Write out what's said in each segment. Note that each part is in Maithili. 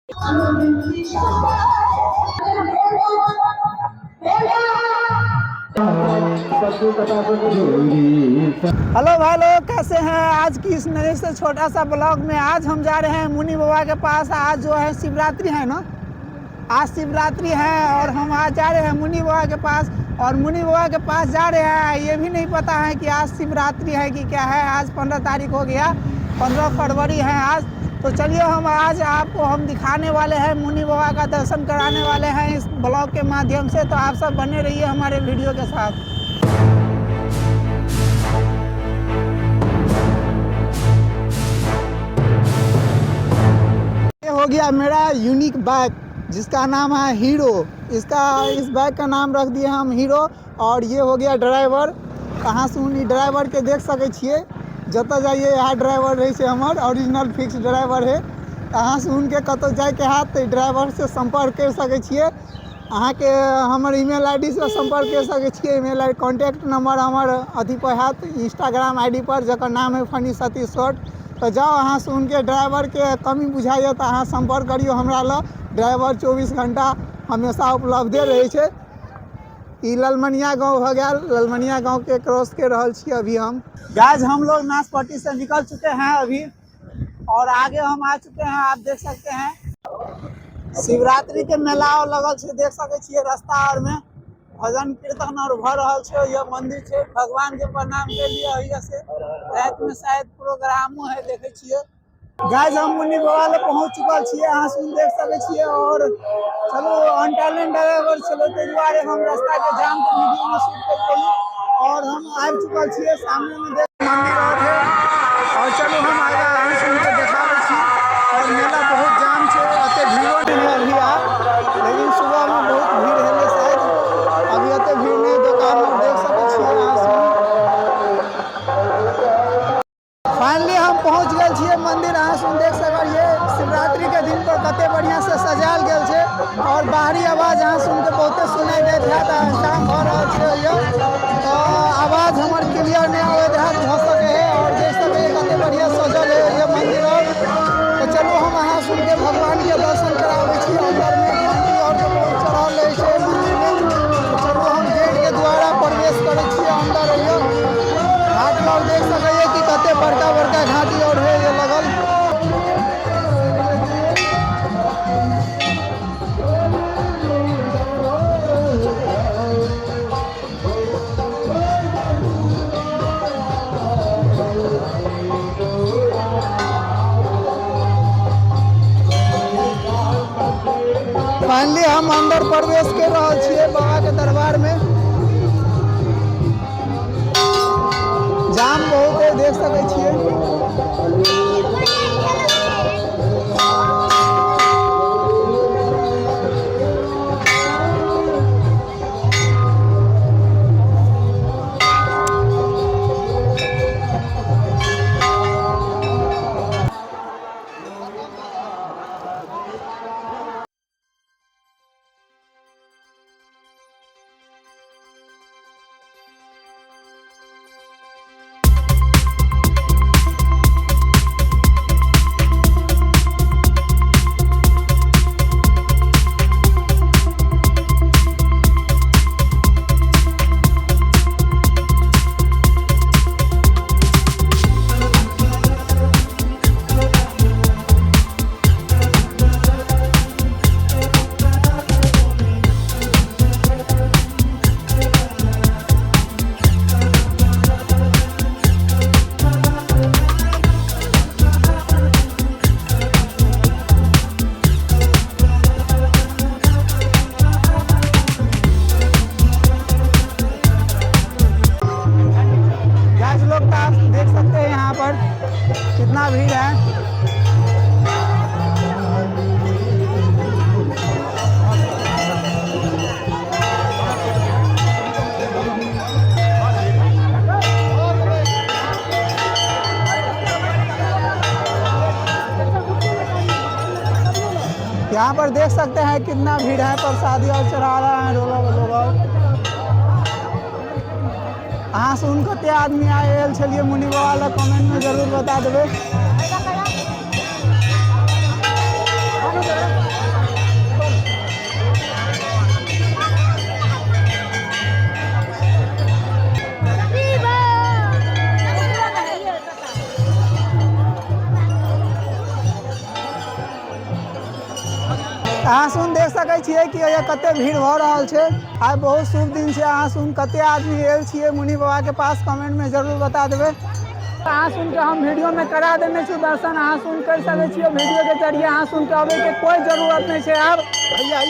हेलो भाई लोग, कैसे हैं? आज की इस नए से छोटा सा ब्लॉग में आज हम जा रहे हैं मुनि बाबा के पास। आज जो है शिवरात्रि है ना, आज शिवरात्रि है और हम आज जा रहे हैं मुनि बाबा के पास। और मुनि बाबा के पास जा रहे हैं, ये भी नहीं पता है कि आज शिवरात्रि है कि क्या है। आज 15 तारीख हो गया, 15 फरवरी है आज। तो चलिए हम आज आपको हम दिखाने वाले हैं, मुनि बाबा का दर्शन कराने वाले हैं इस ब्लॉग के माध्यम से। तो आप सब बने रहिए हमारे वीडियो के साथ। ये हो गया मेरा यूनिक बाइक जिसका नाम है हीरो। इसका इस बाइक का नाम रख दिए हम हीरो। और ये हो गया ड्राइवर। कहाँ से उन ड्राइवर के देख सकै छियै, जतऽ जाइए यहाँ ड्राइवर रहै छै हमर, ओरिजिनल फिक्स ड्राइवर है। अहाँ से उनके कतौ जाइके हैत तऽ ड्राइवर से संपर्क करि सकै छियै। अहाँके हमर ईमेल I D से संपर्क करि सकै छियै। ईमेल I contact number हमर अथी पर हैत, इंस्टाग्राम I D पर, जकर नाम है फनी सतीश शॉर्ट। तऽ जाउ अहाँ से उनके ड्राइवरके कमी बुझाइए तऽ अहाँ संपर्क करियौ हमरा लग। ड्राइवर 24 घंटा हमेशा उपलब्धे रहै छै। ई ललमनिया गांव हो गया, ललमनिया गांव के क्रॉस के रहल छी अभी हम। गाइस हम लोग नाशपट्टी से निकल चुके हैं अभी और आगे हम आ चुके हैं। आप देख सकते हैं शिवरात्रि के मेला और लगल छै, देख सके छियै रास्ता और में भजन कीर्तन और भ रहल छै। यह मंदिर छै, भगवान के प्रणाम के लिए यहाँ से रात में शायद प्रोग्रामो है, देखे छियै। गाइस हम मुनि बाबा लग पहुंच चुकल छियै, अहाँ सुन देख सके छियै। और चलू अनटैलेंट ड्राइवर छलै ताहि दुआरे हम रास्ता के जाम के वीडियो में शूट कर केली। और हम आबि चुकल छियै, सामने में देख मंदिर और है। और चलू हम आगा अहाँ सुन के देखाबै छी। और मेला बहुत जाम छै, एते भीड़ो नहीं है अभी आब, लेकिन सुबह में बहुत भीड़ हेलै शायद, अभी एते भीड़ नहीं। दुकान में देख सकै छियै अहाँ सुन। फाइनली हम पहुंच गेल छियै मंदिर। अहाँ सुन देख सकलियै शिवरात्रि के दिन पर कते बढ़िया से सजायल गेल छै। और बाहरी आवाज अहाँ सुन के बहुते सुनाई दैत हैत। जाम भऽ रहल छै यौ, तऽ आवाज हमर क्लियर नहि आबैत हैत, भऽ सकै है। और देख सकलियै कते बढ़िया सजल है ये मंदिर। और तऽ चलू हम अहाँ सुन के भगवान के दर्शन कराबै छी। अंदर में घंटी और के बहुत चढ़ल रहै छै मंदिर में। चलू हम गेट के द्वारा प्रवेश करै छियै अंदर। यौ घाट और देख सकैए कि कते बड़का बड़का घाटी और है ये लगल। फाइनली हम अंदर प्रवेश कर रहल छियै बाबा के दरबार में। जाम बहुत है, देख सकै छियै। गाइस लोग तो आप देख सकते हैं यहाँ पर कितना भीड़ है। यहाँ पर देख सकते हैं कितना भीड़ है, प्रसादी और चढ़ा रहा है लोग। अहाँ सुन कते आदमी आयल छलियै मुनि बाबा लग, कमेंट में जरूर बता देबै। अहाँ सुन देख सकै छियै कि एहिया कते भीड़ भऽ रहल छै। आइ बहुत शुभ दिन छै। अहाँ सुन कते आदमी आयल छियै मुनि बाबा के पास, कमेंट में जरूर बता देबै। अहाँ सुन के हम वीडियो में करा देने छी दर्शन, अहाँ सुन कर सकै छियै वीडियो के जरिए। अहाँ सुन के अबै के कोई जरूरत नहीं छै आब।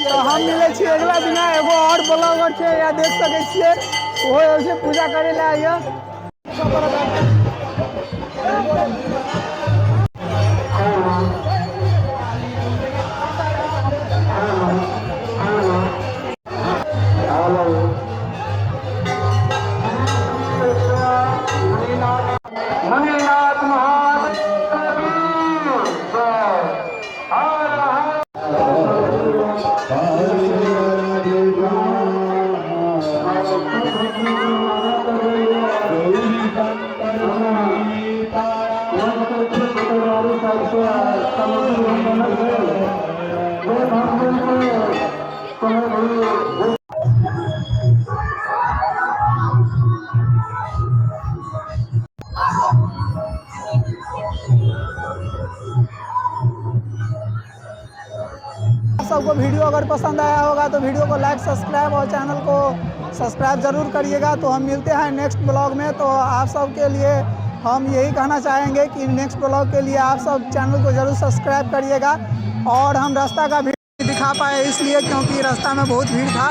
तो हम मिलै छियै अगला दिना। एगो और ब्लॉगर छै या देख सकै छियै, ओहो आयल छै पूजा करे ला आइया। आप सबको वीडियो अगर पसंद आया होगा तो वीडियो को लाइक, सब्सक्राइब और चैनल को सब्सक्राइब ज़रूर करिएगा। तो हम मिलते हैं नेक्स्ट ब्लॉग में। तो आप सबके लिए हम यही कहना चाहेंगे कि नेक्स्ट ब्लॉग के लिए आप सब चैनल को ज़रूर सब्सक्राइब करिएगा। और हम रास्ता का भी दिखा पाए इसलिए क्योंकि रास्ता में बहुत भीड़ था।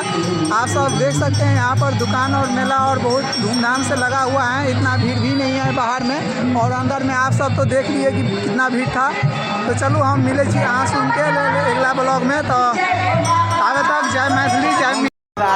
आप सब देख सकते हैं यहाँ पर दुकान और मेला और बहुत धूमधाम से लगा हुआ है, इतना भीड़ भी नहीं है बाहर में, और अंदर में आप सब तो देख लिए कि कितना भीड़ था। तो चलू हम मिले छी अहाँ सुन के अगला ब्लॉग में। तो आगे तक जय मैथिली, जय मिथिला।